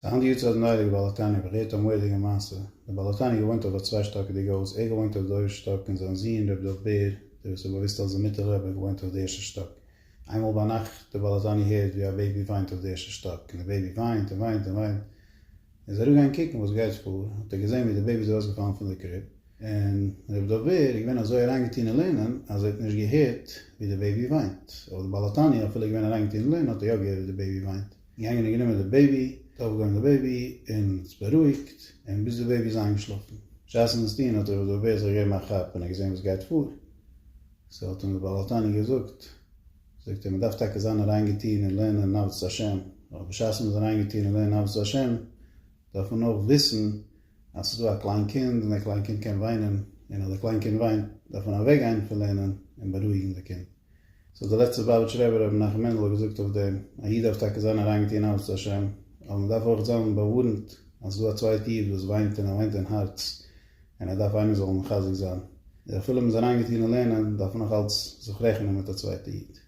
די היינטיגע צייט אין די הייליגע בעל התניא האב איך געהערט א מורא'דיגע מעשה, דער בעל התניא געוואוינט אויף א צוויי שטאקעדיגע הויז, ער געוואוינט אויף די אויבערשטע שטאק און זיין זוהן ר' דוב בער, דער וואס איז באוויסט אלס דער מיטעלער רבי, געוואוינט אויף די ערשטע שטאק. איינמאל ביינאכט דער בעל התניא הערט ווי א baby וויינט אויף די ערשטע שטאק, און די baby וויינט און וויינט און וויינט, איז ער אראפגעגאנגען קוקן וואס גייט פאר, האט ער געזעהן ווי די baby איז ארויסגעפאלן פון די crib, און ר' דוב בער איז געווען אזוי אריינגעטוהן אין לערנען אז ער האט נישט געהערט ווי די baby וויינט, אבער דער בעל התניא אפילו געווען אריינגעטוהן אין לערנען האט ער יא געהערט ווי די baby וויינט. געגאנגען און גענומען די baby, האט אויפגעהויבן די baby און עס בארואיגט, און ביז די baby איז איינגעשלאפן. בשעת'ן עס טון האט ר' דוב בער זיך געגעבן א כאפ און ער געזען וואס גייט פאר, so האט אים דער בעל התניא געזאגט, זאגט ער, מען דארף טאקע זיין אריינגעטון אין לערנען עבודת השם, אבער בשעת מען איז אריינגעטון אין לערנען עבודת השם, דארף מען אויך וויסן אז ס'איז דא א קליין קינד און דער קליין קינד קען וויינען, און אז דער קליין קינד וויינט דארף מען אוועקגיין פון לערנען און בארואיגן די קינד. so דער לעצטער ליובאוויטשער רבי רבי מנחם מענדל האט געזאגט אויף דעם, א איד דארף טאקע זיין אריינגעטון אין עבודת השם, אבער מען דארף אויך זיין באווארנט אז ס'איז דא א צווייטע איד וואס וויינט און ער וויינט אין הארץ, און ער דארף איינער זאל אים מחזק זיין. איז אפילו מען איז אריינגעטון אין לערנען דארף מען נאך אלץ זיך רעכענען מיט א צווייטע איד.